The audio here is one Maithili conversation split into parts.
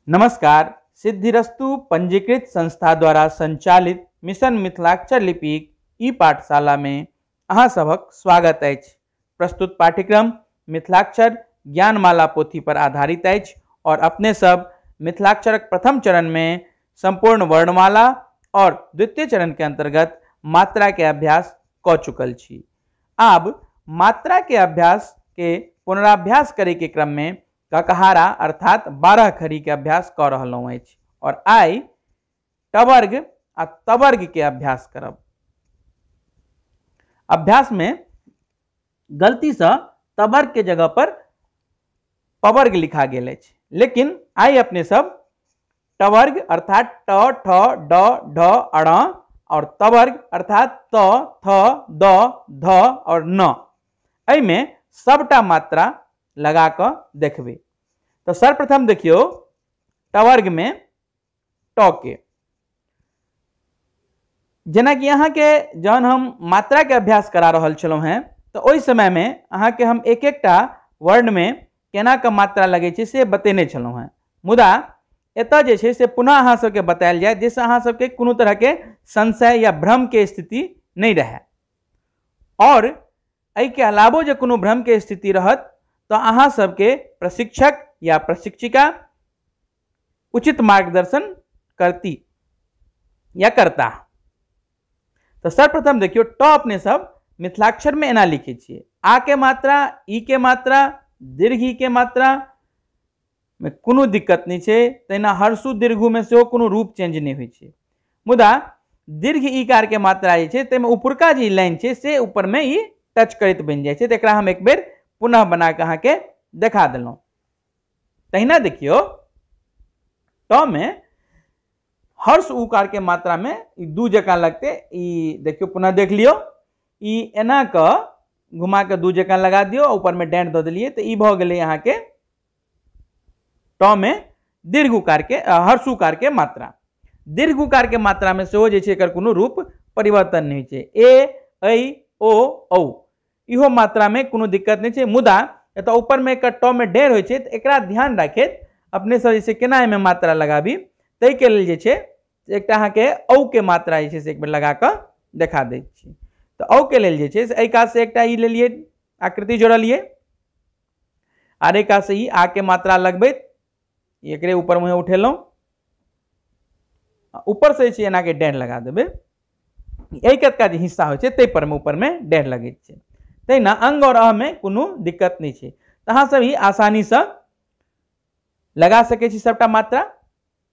नमस्कार। सिद्धिरस्तु पंजीकृत संस्था द्वारा संचालित मिशन मिथिलाक्षर लिपिक ई पाठशाला में अहाँ सभक स्वागत अछि। प्रस्तुत पाठ्यक्रम मिथिलाक्षर ज्ञानमाला पोथी पर आधारित अछि और अपने सब मिथिलाक्षरक प्रथम चरण में संपूर्ण वर्णमाला और द्वितीय चरण के अंतर्गत मात्रा के अभ्यास क चुकल छी। आब मात्रा के अभ्यास के पुनराभ्यास करे के क्रम में ककहारा अर्थात 12 खड़ी के अभ्यास क रहलहुँ अछि और आई टवर्ग आ तवर्ग के अभ्यास करब। अभ्यास में गलती से तवर्ग के जगह पर पवर्ग लिखा गेल अछि, लेकिन आई अपने सब टवर्ग अर्थात ट ठ ड ढ अण और तवर्ग अर्थात त थ द ध और न, एहिमे सबटा मात्रा लगा क देखबै। तो सर्वप्रथम देखियो टवर्ग में ट के, जेना कि अहाँ के जहन हम मात्रा के अभ्यास करा रहल छलहुँ हेँ तो ओहि समय में अहाँ के हम एक एकटा वर्ण में केना के मात्रा लगै छै से बतेने छलहुँ हेँ। मुदा एतऽ जे छै से पुनः अहाँ सबके बतायल जाय जाहिसँ अहाँ सबके कोनो तरहके संशय या भ्रम के स्थिति नहि रहए। और एहिके अलावो जे कोनो भ्रम के स्थिति रहत तो अहाँ सबके प्रशिक्षक या प्रशिक्षिका उचित मार्गदर्शन करती या करता। तो सर्वप्रथम देखियो ट अपने सब मिथिलाक्षर में एना लिखै छियै, आ के मात्रा, ई के मात्रा, दीर्घ ई के मात्रा में कोनो दिक्कत नहीं छै, तहिना हर्षु दीर्घु में सेहो कोनो रूप चेंज नहीं होइ छै। मुदा दीर्घ ईकार के मात्रा जे छै ताहिमे ऊपरका जे लाइन छै से ऊपर में ई टच करैत बनि जाइ छै, तऽ एकरा हम एक बेर पुनः बना कऽ अहाँके देखा देलहुँ। तहिना देखियो ट में हर्ष उकार के मात्रा में ई दू जकाँ लगतै, ई देखियो पुनः देख लियो, ई एना कऽ घुमा कऽ दू जकाँ लगा दियौ, ऊपर में डेंट दऽ देलियै तऽ ई भऽ गेलै अहाँके ट में दीर्घ उकार के हर्ष उकार के मात्रा। दीर्घ उकार के मात्रा में सेहो जे छै एकर कोनो रूप परिवर्तन नहि होइ छै। ए ऐ ओ औ इहो मात्रा में कोनो दिक्कत नहि छै, मुदा एतऽ ऊपर में एकर ट में डेढ़ होइ छै तऽ एकरा ध्यान राखैत अपने सब जे छै केना एहिमे मात्रा लगाबी ताहिके लेल जे छै एकटा अहाँके औ के मात्रा जे छै से एक बेर लगा कऽ देखा दै छी। तऽ औ के लेल जे छै से एहि कात से एकटा ई लेलियै आकृति जोड़लियै आर एहि कात से ई आ के मात्रा लगबैत एकरे ऊपर मुँहे उठेलहुँ, ऊपर से जे एना के डेढ़ लगा देबै, एहि कतका जे हिस्सा होइ छै ताहि पर में ऊपर में डेढ़ लगैत छै। तहिना अंग और अह में कोनो दिक्कत नहि छै, तऽ अहाँ सब ई आसानीसँ लगा सकै छी सबटा मात्रा।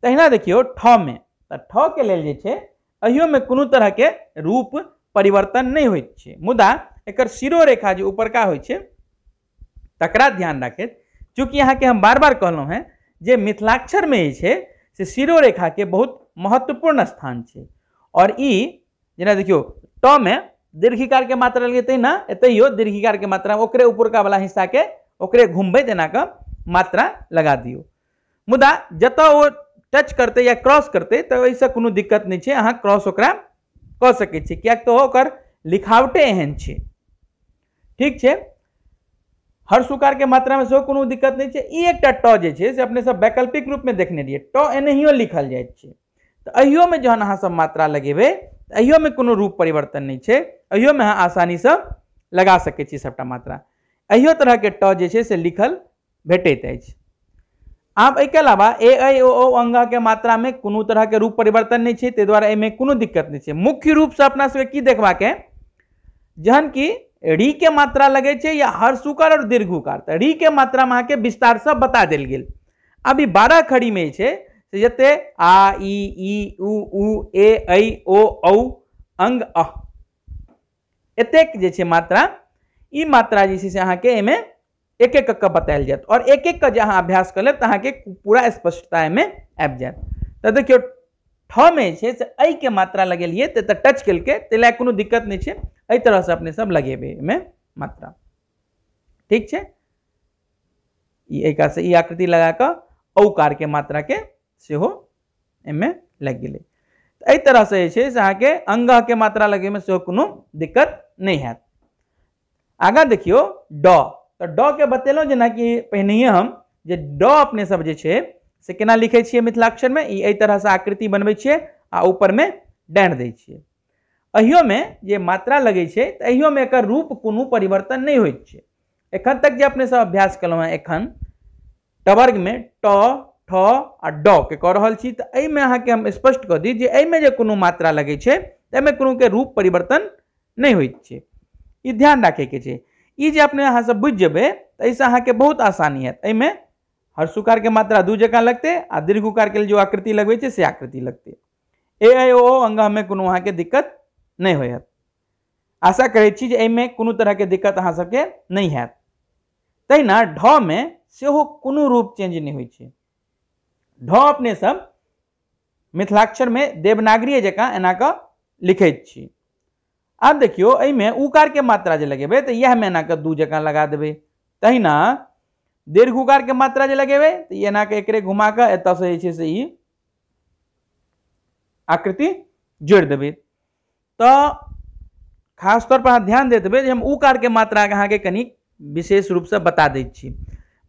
तहिना देखियौ ठ में, तऽ ठ के लेल जे छै एहियोमे कोनो तरहके रूप परिवर्तन नहि होइत छै, मुदा एकर शिरोरेखा जे ऊपरका होइ छै तकरा ध्यान राखैत, चूँकि अहाँके हम बार बार कहलहुँ हेँ जे मिथिलाक्षर में जे छै से शिरोरेखा के बहुत महत्वपूर्ण स्थान छै। और ई जेना देखियौ ट में दीर्घिकार के मात्रा लगेतै ना, एतहियो दीर्घिकार के मात्रा ओकरे ऊपरका वाला हिस्सा के ओकरे घुमबैत एना कऽ मात्रा लगा दियौ। मुदा जतऽ ओ टच करतै या क्रॉस करतै तऽ ओहिसँ कोनो दिक्कत नहि छै, अहाँ क्रॉस ओकरा कऽ सकै छी किएक तऽ ओकर लिखावटे एहन छै। ठीक छै, हर्ष उकार के मात्रा में सेहो कोनो दिक्कत नहि छै। ई एकटा ट जे छै से अपने सब वैकल्पिक रूप में देखने रहियै, ट एनाहियो लिखल जाइत छै। तऽ एहियोमे जहन अहाँ सब मात्रा लगेबै तऽ एहियोमे कोनो रूप परिवर्तन नहि छै, एहियोमे अहाँ आसानीसँ लगा सकै छी सबटा मात्रा। एहियो तरहके ट जे छै से लिखल भेटैत अछि। आब एहिके अलावा ए ऐ ओ औ अंग के मात्रा में कोनो तरहके रूप परिवर्तन नहि छै, ताहि दुआरे एहिमे कोनो दिक्कत नहि छै। मुख्य रूपसँ अपना सबके की देखबाक है, जहन कि री के मात्रा लगै छै या हर्षुकार और दीर्घुकार, तऽ री के मात्रा में अहाँके विस्तारसँ बता देल गेल। आब ई 12 खड़ी में जे छै से जते आ इ ई उ ऊ ए ऐ ओ औ अंग अह एतेक जे छै मात्रा, ई मात्रा जे छै से अहाँके एहिमे एक एक कऽ बतायल जायत और एक एक के जे अहाँ अभ्यास कऽ लेब तऽ अहाँके पूरा स्पष्टता एहिमे आबि जायत। तऽ देखियौ ठ में जे छै से ऐ के मात्रा लगेलियै तऽ एतऽ टच केलकै, ताहि लए कोनो दिक्कत नहि छै, एहि तरहसँ अपने सब लगेबै एहिमे मात्रा। ठीक छै, ई एहि कात से ई आकृति लगा कऽ औकार के मात्रा के सेहो एहिमे लागि गेलै। तऽ एहि तरहसँ जे छै से अहाँके अंग के मात्रा लगैमे सेहो कोनो दिक्कत नहि हैत। आगाँ देखियौ ड, तऽ ड के बतेलहुँ जेनाकि पहिनहिए हम जे ड अपने सब जे छै से केना लिखै छियै मिथिलाक्षरमे, ई एहि तरहसँ आकृति बनबै छियै आ ऊपरमे डाँढ़ दै छियै। एहियोमे जे मात्रा लगै छै तऽ एहियोमे एकर रूप कोनो परिवर्तन नहि होइत छै। एखन तक जे अपने सब अभ्यास केलहुँ हेँ, एखन टवर्गमे ट, ठ आ ड के कऽ रहल छी, तऽ एहिमे अहाँके हम स्पष्ट कऽ दी जे एहिमे जे कोनो मात्रा लगै छै तऽ एहिमे कोनो के रूप परिवर्तन नहि होइत छै। ई ध्यान राखैके छै। ई जे अपने अहाँ सब बुझि जेबै तऽ एहिसँ अहाँके बहुत आसानी हैत। एहिमे हर्षुकार के मात्रा दू जकाँ लगतै आ दीर्घुकार के जो आकृति लगबै छै से आकृति लगतै। ए ऐ ओ औ अंग में कोनो अहाँके दिक्कत नहि होयत। आशा करै छी जे एहिमे कोनो तरहके दिक्कत अहाँ सबके नहि हैत। तहिना ढ में सेहो कोनो रूप चेंज नहि होइ छै। ढ अपने सब मिथिलाक्षर में देवनागरीय जकाँ एना कऽ लिखैत छी। आब देखियौ एहिमे उकार के मात्रा जे लगेबै तऽ इएह में एना कऽ दू जकाँ लगा देबै। तहिना दीर्घ उकार के मात्रा जे लगेबै तऽ एना कऽ एकरे घुमा कऽ एतऽसँ जे छै से ई आकृति जोड़ि देबै। तऽ खास तौर पर अहाँ ध्यान दैत हेबै जे हम उकार के मात्रा अहाँके कनि विशेष रूपसँ बता दै छी।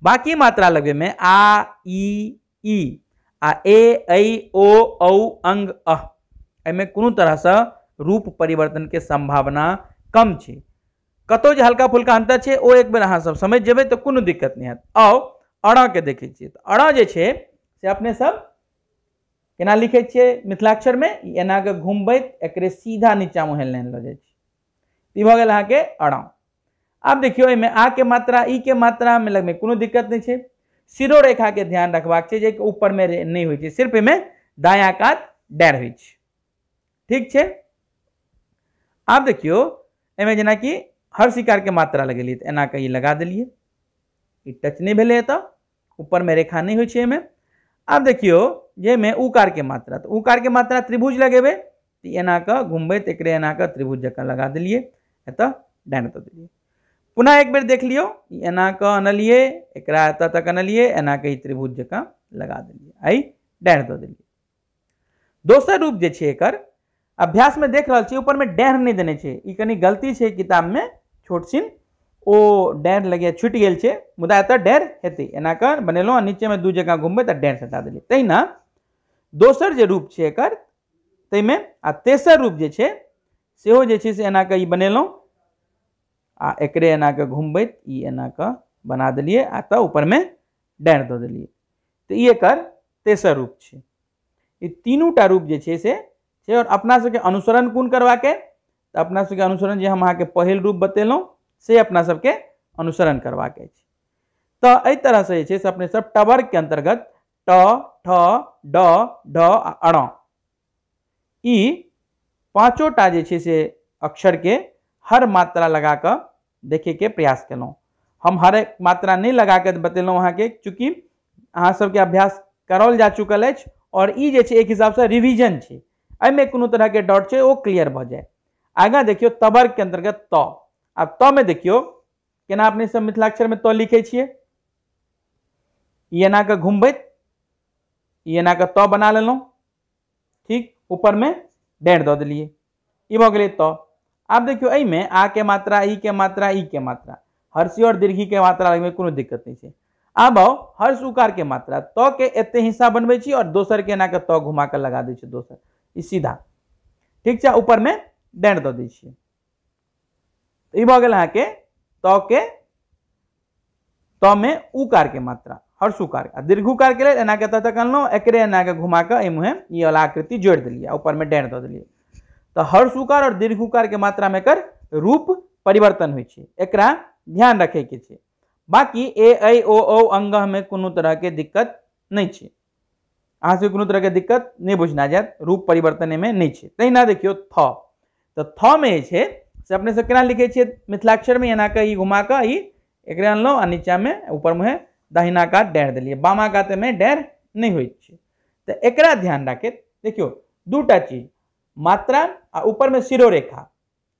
बाकी मात्रा लगबैमे आ, ई, ई आ ए, ऐ, ओ, औ, अंग, अह, एहिमे कोनो तरहसँ रूप परिवर्तन के संभावना कम छै। कतौ जे हल्का फुल्का अंतर छै ओ एक बेर अहाँ सब समझि जेबै तऽ कोनो दिक्कत नहि हैत। आउ अणा के देखै छियै। तऽ अणा जे छै से अपने सब केना लिखै छियै मिथिलाक्षरमे, एना कऽ घुमबैत एकरे सीधा नीचा मुँहे लाइन लऽ जाइ छै। ई भऽ गेल अहाँके अणा। आब देखियौ एहिमे आ के मात्रा, ई के मात्रा में लगमे कोनो दिक्कत नहि छै। सिरो रेखा के ध्यान रखबाक छै जे ऊपर में नहि होइ छै, सिर्फ एहिमे दायाँ कात डाँढ़ होइ छै। ठीक छै। आब देखियौ एहिमे जेनाकि हर शिकार के मात्रा लगेलियै तऽ एना कऽ ई लगा देलियै, ई टच नहि भेलै एतऽ, ऊपर में रेखा नहि होइ छै एहिमे। आब देखियौ जाहिमे उकार के मात्रा, तऽ उकार के मात्रा त्रिभुज लगेबै तऽ एना कऽ घुमबैत एकरे एना कऽ त्रिभुज जकाँ लगा देलियै, एतऽ डाँढ़ दऽ देलियै। पुनः एक बेर देख लियौ, एना कऽ अनलियै, एकरा एतऽ तक अनलियै, एना कऽ ई त्रिभुज जकाँ लगा देलियै, आइ डाँढ़ दऽ देलियै। दोसर रूप जे छै एकर अभ्यास में देख रहल छी ऊपर में डाँढ़ नहि देने छै, ई कनि गलती छै किताब में, छोट छिन ओ डाँढ़ लगैया छुटि गेल छै, मुदा एतऽ डाँढ़ हेतै। एना कऽ बनेलहुँ आ नीचे में दू जगह घुमबै तऽ डाँढ़ सटा देलियै। तहिना दोसर जे रूप छै एकर ताहिमे आ तेसर रूप जे छै सेहो जे छै से एना कऽ ई बनेलहुँ आ एकरे एना कऽ घुमबैत ई एना कऽ बना देलियै आ तऽ ऊपर में डाँढ़ दऽ देलियै। तऽ ई एकर तेसर रूप छै। ई तीनूटा रूप जे छै से छै। और अपना सबके अनुसरण कोन करबाके, तऽ अपना सबके अनुसरण जे हम अहाँके पहिल रूप बतेलहुँ से अपना सबके अनुसरण करबाके अछि। तऽ एहि तरहसँ जे छै से अपने सब टवर्ग के अंतर्गत ट, ठ, ड, ढ आ अण ई पाँचोटा जे छै से अक्षर के हर मात्रा लगा कऽ देखे के प्रयास केलहुँ। हम हर एक मात्रा नहि लगा कऽ बतेलहुँ अहाँके, चूँकि अहाँ सबके अभ्यास कराओल जा चुकल अछि और ई जे छै एक हिसाबसँ रिवीजन छै, एहिमे कोनो तरहके डाउट छै ओ क्लियर भऽ जाय। आगाँ देखियौ तवर्ग के अंतर्गत त। आब त में देखियौ केना अपने सब मिथिलाक्षर में त लिखै छियै। ई एना कऽ घुमबैत ई एना कऽ त बना लेलहुँ, ठीक, ऊपर में डाँढ़ दऽ देलियै, ई भऽ गेलै त। आब देखियौ एहिमे आ के मात्रा, ई के मात्रा, ई के मात्रा, हर्षी और दीर्घी के मात्रा एहिमे कोनो दिक्कत नहि छै। आब आउ हर्ष उकार के मात्रा, त के एते हिस्सा बनबै छी और दोसर के एना कऽ त घुमा कऽ लगा दै छी दोसर, ई सीधा, ठीक छै, ऊपर में डाँढ़ दऽ दै छियै। ई भऽ गेल अहाँके त के, त में उकार के मात्रा, हर्ष उकार। आ दीर्घुकार के लेल एना के एतऽ तक अनलहुँ, एकरे एना के घुमा कऽ एहि मुँहे ई वाला आकृति जोड़ि देलियै, ऊपर में डाँढ़ दऽ देलियै। तऽ हर्ष उकार और दीर्घुकार के मात्रा में एकर रूप परिवर्तन होइ छै, एकरा ध्यान रखे के छै। बाकी ए, ऐ, ओ, औ, अंग में कोनो तरह के दिक्कत नहि छै, अहाँ सबके कोनो तरह के दिक्कत नहि बुझना जायत, रूप परिवर्तन एहिमे नहि छै। तहिना देखियौ थ, तऽ थ में जे छै से अपने सब केना लिखै छियै मिथिलाक्षर में, एना कऽ ई घुमा कऽ ई एकरे अनलहुँ आ नीचा में ऊपर मुँहे दाहिना कात डाँढ़ देलियै, बामा कात में डाँढ़ नहि होइत छै। तऽ एकरा ध्यान राखैत देखियौ दूटा चीज, मात्रा आ ऊपर में शिरोरेखा,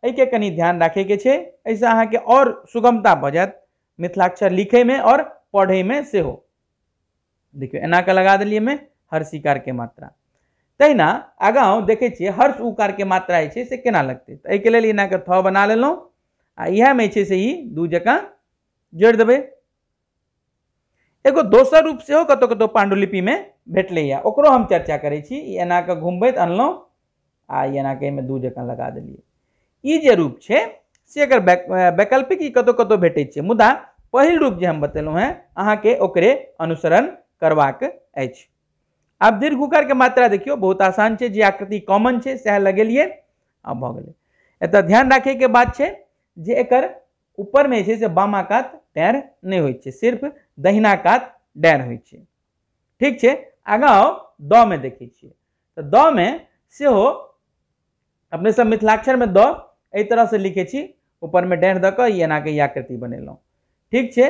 एहिके कनि ध्यान राखैके छै, एहिसँ अहाँके आओर सुगमता भऽ जायत मिथिलाक्षर लिखैमे आओर पढ़ैमे सेहो। देखियौ एना कऽ लगा देलियै एहिमे हर्षिकार के मात्रा। तहिना आगाँ देखै छियै हर्ष उकार के मात्रा जे छै से केना लगतै, तऽ एहिके लेल एना कऽ थ बना लेलहुँ आ इएहमे जे छै से ई दू जकाँ जोड़ि देबै। एगो दोसर रूप सेहो कतौ कतौ पांडुलिपि में भेटलैया, ओकरो हम चर्चा करै छी। ई एना कऽ घुमबैत अनलहुँ आ ई एना कऽ एहिमे दू जकाँ लगा देलियै। ई जे रूप छै से एकर वैकल्पिक ई कतौ कतौ भेटै छै, मुदा पहिल रूप जे हम बतेलहुँ हेँ अहाँके ओकरे अनुसरण करबाक अछि। आब दीर्घ उकार के मात्रा देखियौ, बहुत आसान छै, जे आकृति कॉमन छै सएह लगेलियै आ भऽ गेलै। एतऽ ध्यान राखैके बात छै जे एकर ऊपरमे जे छै से बामा कात डाँढ़ नहि होइ छै, सिर्फ दहिना कात डाँढ़ होइ छै। ठीक छै, आगाँ आउ द मे देखै छियै तऽ the may सेहो अपने सब मिथिलाक्षरमे द एहि तरहसँ लिखै छी, ऊपरमे डाँढ़ दऽ कऽ ई एनाके ई आकृति बनेलहुँ। ठीक छै,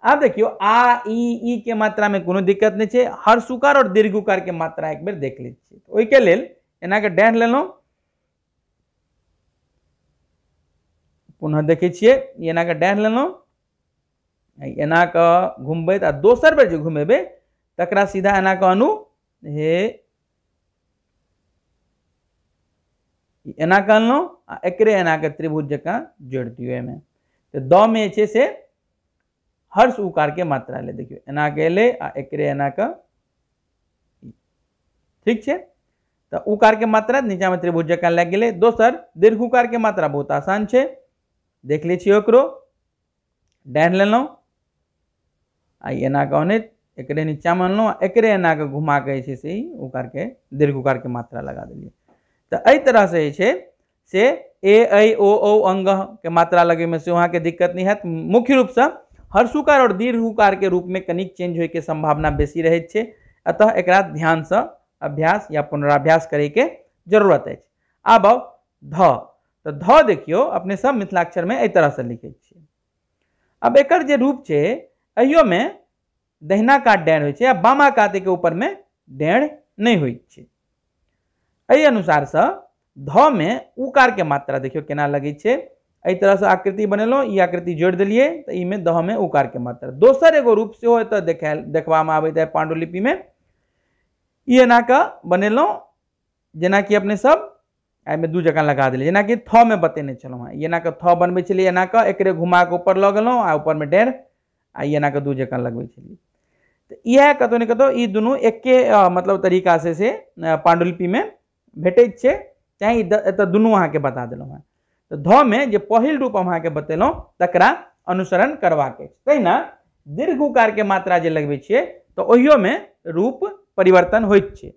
आब देखियौ आ ई ई के मात्रामे कोनो दिक्कत नहि छै, हर्षुकार आओर दीर्घुकार के मात्रा एक बेर देख लै छियै। ओहिके लेल एनाके डाँढ़ लेलहुँ, पुनः देखै छियै ई एनाके डाँढ़ लेलहुँ, एना कऽ घुमबैत आ दोसर बेर जे घुमेबै तकरा सीधा एना कऽ अनू, हे एना कऽ अनलहुँ आ एकरे एना कऽ त्रिभुज जकाँ जोड़ि दियौ एहिमे। तऽ the may जे छै से हर्ष उकार के मात्रा एलै, देखियौ एना के एलै आ एकरे एना कऽ। ठीक छै, तऽ उकार के मात्रा नीचाँमे त्रिभुज जकाँ लागि गेलै। दोसर दीर्घ उकार के मात्रा बहुत आसान छै, देख लै छियै ओकरो, डाँढ़ लेलहुँ आ एना कऽ अनैत एकरे नीचाँमे अनलहुँ आ एकरे एना कऽ घुमा कऽ जे छै से ई उकार के दीर्घ उकार के मात्रा लगा देलियै। तऽ एहि तरहसँ जे छै से ए ऐ ओ औ अंग के मात्रा लगैमे सेहो अहाँके दिक्कत नहि हैत। मुख्य रूपसँ हर्षुकार आओर दीर्घ उकार के रूपमे कनिक चेंज होइके सम्भावना बेसी रहैत छै, अतः एकरा ध्यानसँ अभ्यास या पुनराभ्यास करैके जरूरत अछि। आब आउ ध, तऽ ध देखियौ अपने सब मिथिलाक्षरमे एहि तरहसँ लिखै छियै। आब एकर जे रूप छै एहियोमे दहिना कात डाँढ़ होइ छै आ बामा कात के ऊपरमे डाँढ़ नहि होइ छै। एहि अनुसारसँ ध मे उकार के मात्रा देखियौ केना लगै छै, एहि तरहसँ आकृति बनेलहुँ, ई आकृति जोड़ि देलियै तऽ एहिमे द मे उकार के मात्रा। दोसर एगो रूप सेहो एतऽ देखबामे आबैत है पांडुलिपिमे, ई एना कऽ बनेलहुँ जेनाकि अपने सब एहिमे दू जकाँ लगा देलियै, जेनाकि थ मे बतेने छलहुँ हेँ। एना कऽ थ बनबै छलियै, एना कऽ एकरे घुमा कऽ ऊपर लऽ गेलहुँ आ ऊपरमे डाँढ़ आ ई एना कऽ दू जकाँ लगबै छलियै। तऽ इएह कतौ ने कतौ ई दुनू एके मतलब तरीकासँ से पांडुलिपिमे भेटैत छै, तैँ ई एतऽ दुनू अहाँके बता देलहुँ हेँ। तऽ ध मे जे पहिल रूप हम अहाँके बतेलहुँ तकरा अनुसरण करबाक अछि। तहिना दीर्घ उकार के मात्रा जे लगबै छियै तऽ ओहियोमे रूप परिवर्तन होइत छै।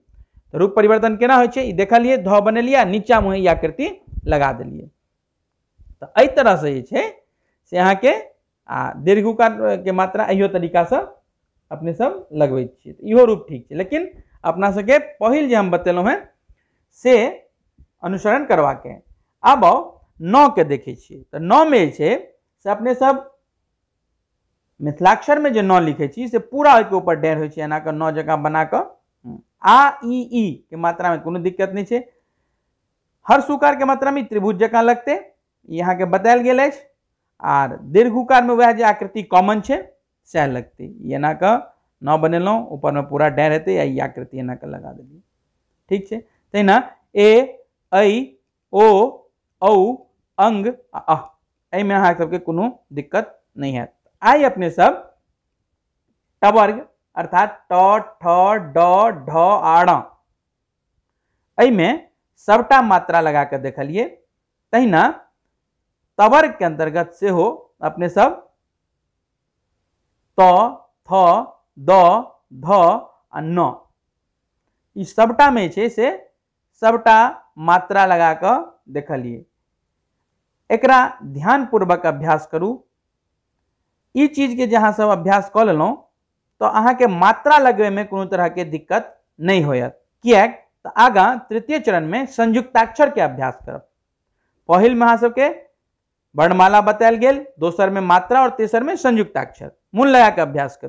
तऽ रूप परिवर्तन केना होइ छै ई देखलियै, ध बनेलियै आ नीचा मुँहे ई आकृति लगा देलियै। तऽ एहि तरहसँ जे छै से अहाँके आ दीर्घ उकार के मात्रा एहियो तरीकासँ अपने सब लगबै छियै, तऽ इहो रूप ठीक छै। लेकिन अपना सबके पहिल जे हम बतेलहुँ हेँ से अनुसरण करबाक है। आब आउ नौ के देखै छियै, तऽ नौ मे जे छै से अपने सब मिथिलाक्षरमे जे नौ लिखै छी से पूरा ओहिके ऊपर डाँढ़ होइ छै, एना कऽ नौ जकाँ बना कऽ आ ई ई के मात्रामे कोनो दिक्कत नहि छै। हर्ष उकार के मात्रामे त्रिभुज जकाँ लगतै, ई अहाँके बतायल गेल अछि। आर दीर्घ उकारमे वएह जे आकृति कॉमन छै सएह लगतै। ई एना कऽ नौ बनेलहुँ, ऊपरमे पूरा डाँढ़ हेतै आ ई आकृति एना कऽ लगा देलियै। ठीक छै, तहिना ए ऐ ओ औ अंग आ अह, एहिमे अहाँ सबके कोनो दिक्कत नहि हैत। आइ अपने सब टवर्ग अर्थात ट ठ ड ढ आ ण एहिमे सबटा मात्रा लगा कऽ देखलियै। तहिना तवर्ग के अंतर्गत सेहो अपने सब त थ द ध आ न ई सबटा मे छै से सबटा मात्रा लगा कऽ देखलियै। एकरा ध्यानपूर्वक अभ्यास करू। ई चीजके जे अहाँ सब अभ्यास कऽ लेलहुँ तऽ अहाँके मात्रा लगबैमे कोनो तरहके दिक्कत नहि होयत। किएक तऽ आगाँ तृतीय चरणमे संयुक्ताक्षरके अभ्यास करब। पहिलमे अहाँ सबके वर्णमाला बतायल गेल, दोसरमे मात्रा और तेसरमे संयुक्ताक्षर। मोन लगा कऽ अभ्यास करू।